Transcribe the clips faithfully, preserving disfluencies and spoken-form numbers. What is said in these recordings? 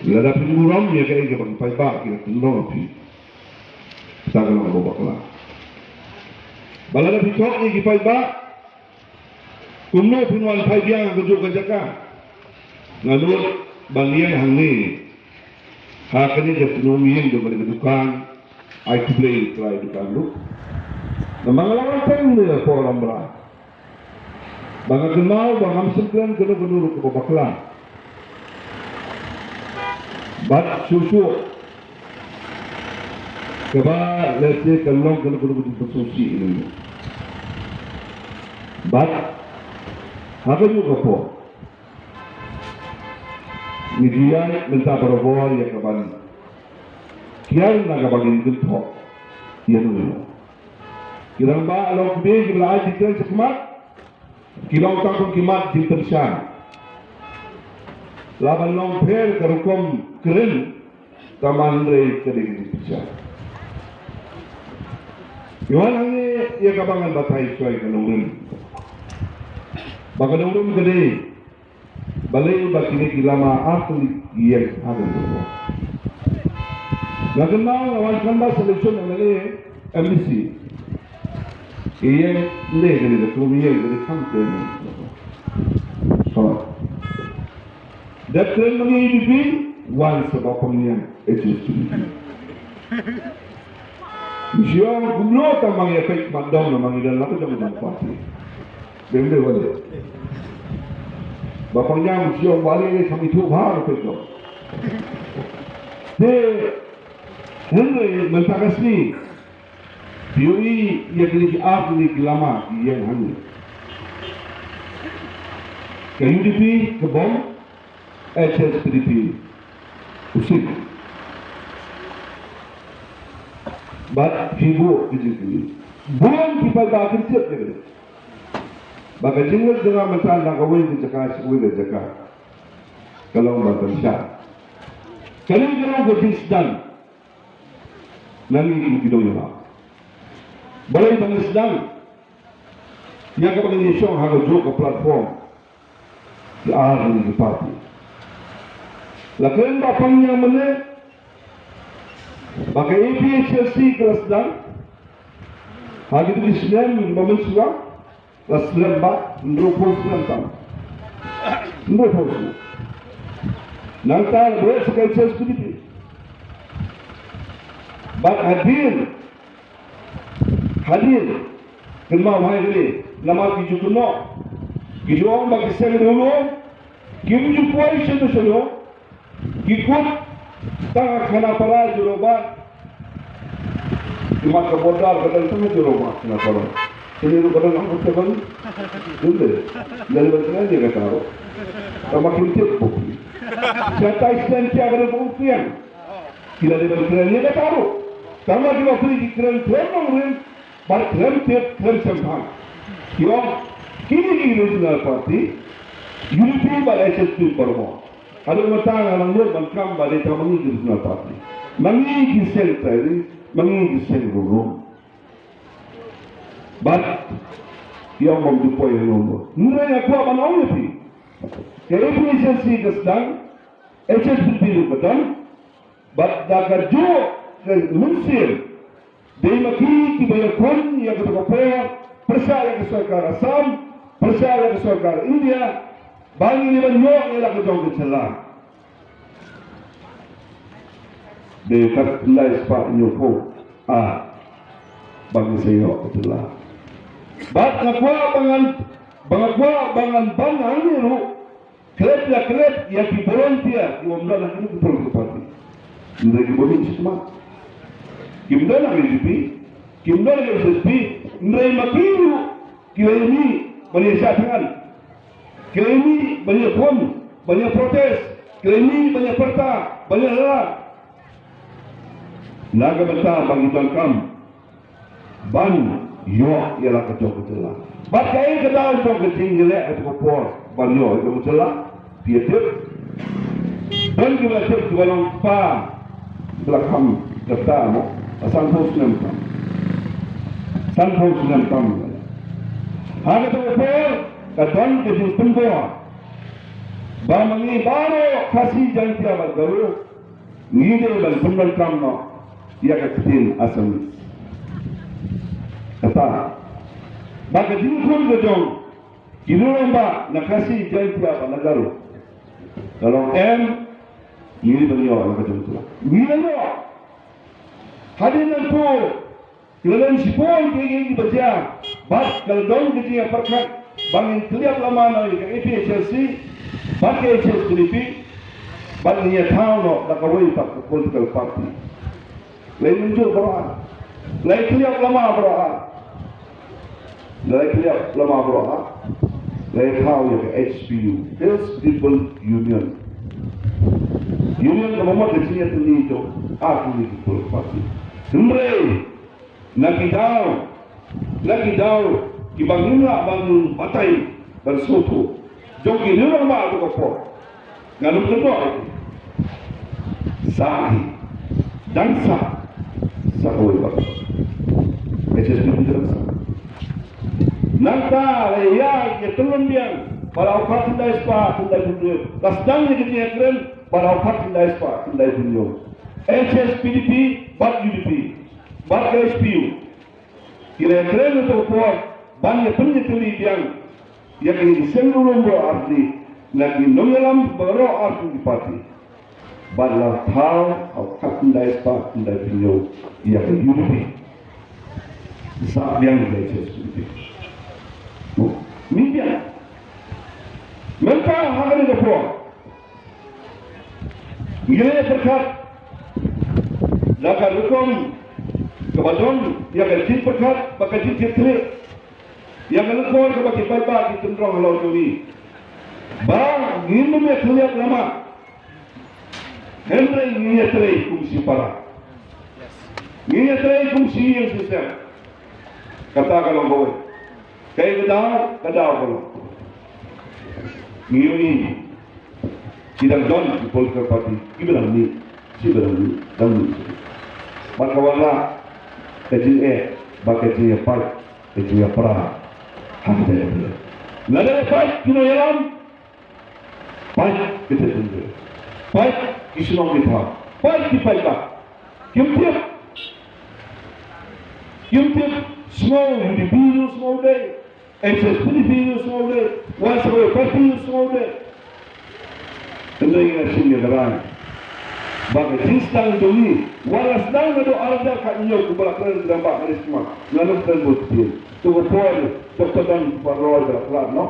Lada phi burom ïa kaei kaba ki paidbah ki la pynlong ïa phi, sa ka long kaba bakla. Bad lada phi thok ïa ki paidbah, kumno phin wan phai biang ha kajuh ka jaka? Nga nud ban ïeng hangne ha kane ka tnum ïing jong kane ka dukan. Ai khublei ïa u trai dukan ruh. Namar nga la wan teng ne por ram bra. Ba nga kynmaw ba ngam shym kren kano kano ruh kaba bakla. Bad shuh shuh kaba lehse ka long kano kano kaba sngewsih ïa ngi. Bad ha kajuh ka por ngi ju ïaid mynta barabor ïa kaban kiar na kaba ngin kynthoh ïa ngi. Ki rangbah long kmie kiba la ai jingkren shakhmat, ki long tang kum ki mat jingpynshai. Lah ban long pher ka rukom kren, tangba hynrei ka dei ka jingpynshai. Ngi wan hangne ïa kaba ngan batai shuwa ïa ka nongrim. Ba ka nongrim ka dei balei ba kine ki lama ar tylli ki ïeng ha kane ka por. Nga kynmaw nga wan canvass election M L A, M D C. Ki ïeng ne kane ka tum ïeng kane kam te ne. Dep kren ma ngi U D P, wan sa ba pang ïeng H S P D P. Ngi shu ong kumno tang ma ngi ïa peit mat dong na ma ngi don la ka jong ka jong party. Dei, dei, wale. Ba pang ïa ngi shu ong wale ngi sam ithuh bha ka peit dong. Te hynrei mynta ka sngi phi ïohi ïa kine ki ar kine ki lama ki ïeng hangne. Ka U D P ka bom, H S P D P u sik. Bad phi buh ki jingkylli. Bun ki paidbah kin tip ïa kane. Ba ka jingngeit jong nga mynta na kawei ka jaka sha kawei ka jaka ka long ban pynshai. Kane ka long ka jingsdang na ngi kum ki nongïalam. Balei ba ngi sdang ïa kaba ngi ïashong ha kajuh ka platform. Ki ar tylli ki party. La kren ba pang ïa mynne ba ka A P H L C ka la sdang ha kito ki snem ba mynshuwa, la slem bad hynriewphew snem tam. Hynriewphew snem. Nangta la buh sa ka H S P D P. Bad hadien Hadien, kynmaw bha ïa kane, namar ki ju kynnoh, ki ju ong ba ki seng riewlum kim ju poi shano shano, ki kut tang ha Khanapara Jorabat. Ki mat ka border ka don tang ha Jorabat Khanapara. Kane ruh ka don ha Khanapara. Ym dei. Lada ban kren ïa kata ruh, tang ba kim tip bha. Shatai shen ïa kane ba u kren. Ki la dei ban kren ïa kata ruh. Tangba kiba phi ki kren khlem nongrim bad khlem tip khlem shemphang. Ki ong kine ki regional party, U D P bad H S P parabor. Haduh mynta nga nang nud ban klam ba dei tang ma ngi ki regional party, ma ngi ki seng trai ri, ma ngi ki seng riewlum. Bad ki ong bym ju poi ha nombor. Hynrei nga kwah ban ong ïa phi, ka A P H L C ka sdang, H S P D P ruh ka don. Bad da kajuh ka mynsiem, dei ma ki kiba ïakhun ïa kata ka por pyrshah ïa ka sorkar Assam, pyrshah ïa ka sorkar India, ba ngi dei ban ïoh ïa la ka jong ka jylla. Dei kat lai spah hynñiewphew ar ba ngi sa ïoh ka jylla. Bad nga kwah ba ngan, ba nga kwah ba ngan ban hangne ruh, klet ïa, klet ïa ki volunteer kiba ym don ha kino ki political party. Hynrei kiba mih shakhmat. Kim don ha ka U D P, kim don ha ka H S P, hynrei ma ki ruh ki la ïa mih ban ïa shah thngan. Ki la ïa mih ban ïa khun, ban ïa protest, ki la ïa mih ban ïa pyrta, ban ïa la. Na ka bynta ba ngi donkam ban ïoh ïa la ka jong ka jylla. Bad kaei ka daw jong ka jingïaleh ha ka por ban ïoh ïa ka jong ka jylla? Phi ïa tip. Don kiba la tip kiba long kpa, kiba la kham kata mo, ha sanphew snem tam. Sanphew snem tam. Ha kata ka por ka don ka jingpynbor. Ba ma ngi baroh Khasi, Jaiñtia bad Garo ngi dei ban pyndonkam noh ïa ka ktien Assamese. Kata ba ka jingkhun ka jong ki rangbah na Khasi, Jaiñtia bad na Garo ka long em, ngi dei ban ïoh na ka jong ka. Ngi la ïoh hadien nangta. Ki la don shibun ki, ki, kiba jia bad ka la don ka jingïapyrkhat ba ngin kylliap lama na ka A P H L C bad ka H S P D P bad ngin ïathaw noh da kawei pat ka political party. La ïa mynjur baroh ar, la ïa kylliap lama baroh ar, la ïa kylliap lama baroh ar, la ïa thaw ïa ka H P U, Hills People Union. Union kaba mut ka jingïatylli jong ar tylli ki political party. Hynrei na ki daw, na ki daw kiba ngim lah ban batai ban sngewthuh jong ki rangbah haduh ka por, ngan ym kynnoh ïa ki. Sah hi, dang sah, sah kawei pat. H S P P dang sah. Nangta la ïa ïa tyllun biang ba la u khat khyndai spah khyndai phew hynriew, la sdang ïa ka jingïakren ba la u khat khyndai spah khyndai phew hynñiew. H S P D P bad U D P bad ka H P U ki la ïakren ha kato ka por ban ïa pynïatylli biang ïa kine ki seng lulun baroh artylli na ki nongïalam baroh artylli ki party. Bad la thaw ha u khat khyndai spah khyndai phew hynñiew ïa ka U D P. Sah biang ïa ka H S P D P. Mih biang. Mynta ha kane ka por ngi la ïa pyrkhat da ka rukom kaba don ïa ka jingpyrkhat bad ka jingkitkhlieh ïa ka longkor kaba ki paidbah ki tynrong halor jong ngi ba ngin ym ïa kylliap lama. Hynrei ngi ïatrei kum shipara, ngi ïatrei kum shi ïing shi sem. Kata ka long kawei. Kaei ka daw, ka daw ka long, ngi ïohi ki dang don ki political party kiba dang mih, kiba dang mih, dang mih. Bad ka wanrah ka jingeh bad ka jingïapait, ka jingïapra ha kata ka pyrthei. Lada ïapait ki nongïalam, pait ki tnat, pait ki shnong ki thaw, pait ki paidbah. Kim tip, kim tip, sngew U D P ruh sngew dei, H S P D P ruh sngew dei, wan sa kawei party ruh sngew dei. Hynrei nga shim ïa ka rai ba ka jingsdang jong ngi wat la sdang naduh ar hajar khathynñiew, kumba la kren u rangbah Karisma, nga nym kren bun ktien. To ka por Doctor Don Kparoi ba la khlad noh,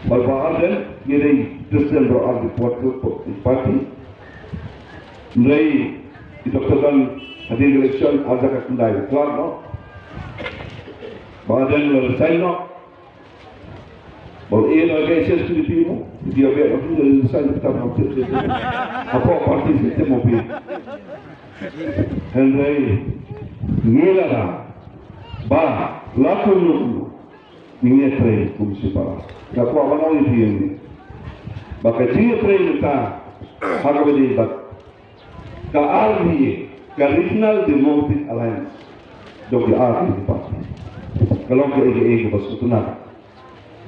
Bah Ardent, ngi dei president baroh ar ki political party. Hynrei i Doctor Don, hadien ka election ar hajar khatkhyndai, khlad noh. Bah Ardent la resign noh. Ba u ïeh noh ïa ka H S P D P mo, ïa ka H S P D P mo, ïa ka H S P D P mo. Hapoh party system mo phi. Hynrei ngi la ong ba la kumno kumno ngin ïatrei kum shipara. Nga kwah ban ong ïa phi ïa ngi ba ka jingïatrei mynta ha kaba ïadei bad ka R D A, ka Regional Democratic Alliance, jong ki R D A party, ka long kaei kaei kaba sngewtynnat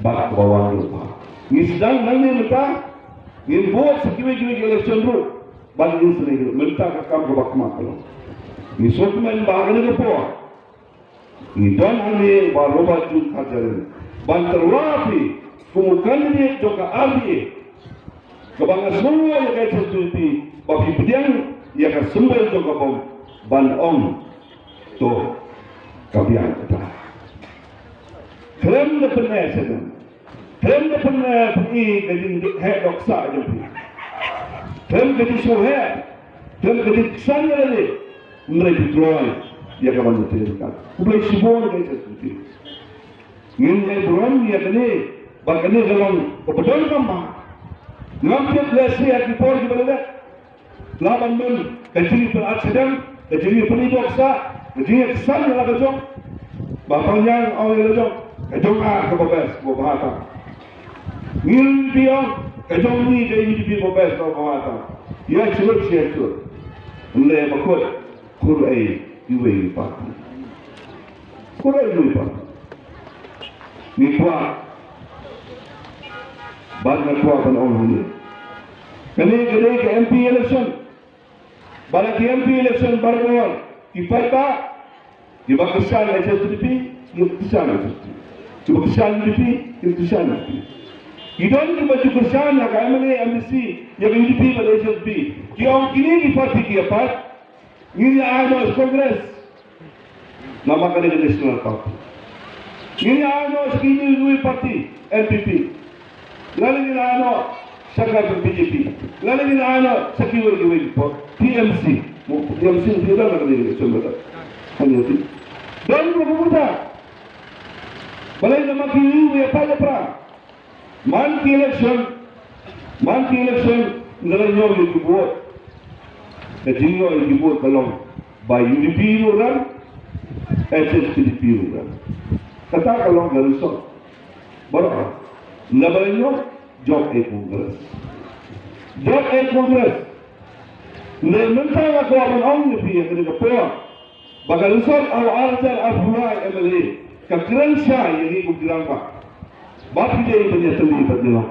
bad kaba wan ïa u bha. Ngi sdang nangne mynta, ngin bud sa kiwei kiwei ki election ruh ban ïasyrdoh. Mynta ka kam kaba khmat ka long, ngi sngewkmen ba ha kane ka por ngi don hangne u Bah Robert June Kharjahrin ban tyrwa phi kum u candidate jong ka R D A kaba nga sngewnguh ïa ka H S P D P ba phi pdiang ïa ka symbol jong ka bom ban ong, to ka biang kata. Khlem da pyneh sha, khlem da pyneh phi ka jingheh dohsah jong phi, khlem ka jingsngewheh, khlem ka jingksan ïa lade, hynrei phi kloi ïa ka ban ïatrei ryngkat. Khublei shibun ïa ka H S P D P. Ngin ïai burom ïa kane, ba kane ka long kaba donkam bha. Ngam tip lehse ha ki por kiba la dep lah ban don ka jingïapynïaid shadem, ka jingïapynïaid dohsah, ka jingïaksan ïa la ka jong. Bah Pangngiang ong ïa la jong, ka jong nga kaba best, kaba bha tam. Ngi ruh ngi ong ka jong ngi ka U D P kaba best, kaba bha tam. Ïa shuh shuh shuh. Hynrei ba kut, khur ei iwei i party. Khur ei iwei i party. Ngi kwah Bad nga kwah ban ong hangne, kane ka dei ka M P election. Bad ha ki M P election barabor ki paidbah, kiba kyrshan H S P D P, ki kyrshan H S P D P. Kiba kyrshan U D P, ki kyrshan U D P. Ki don kiba ju kyrshan ha ka M L A, M D C ïa ka U D P bad H S P D P. Ki ong kine ki party ki ïa pat. Ngin ïa ai noh sha Congress. Namar ka dei ka National Party. Ngin ïa ai noh sha kine kiwei party, N P P. Lane ngin ai noh sha ka B J P. Lane ngin ai noh sha kiwei kiwei ki party, T M C. Mo T M C ki don lane ngin ai noh sha ka. Hynrei don ruh kumta. Balei namar kiwei kiwei ïa pat ïa pra. Man ki election, man ki election, nga la ñiong ïa ki vote. Ka jingñiong ïa ki vote ka long ba U D P ruh ran, H S P D P ruh ran. Kata ka long ka result. Baroh. Naba la ñiong, jop ïa Congress. Jop ïa Congress. Ne mynta nga kwah ban ong ïa phi ïa kane ka por. Ba ka result ha u ar hajar arphew lai M L A ka kren shai ïa ngi kum ki rangbah. Ba phi dei ban ïatylli bad ngi lang.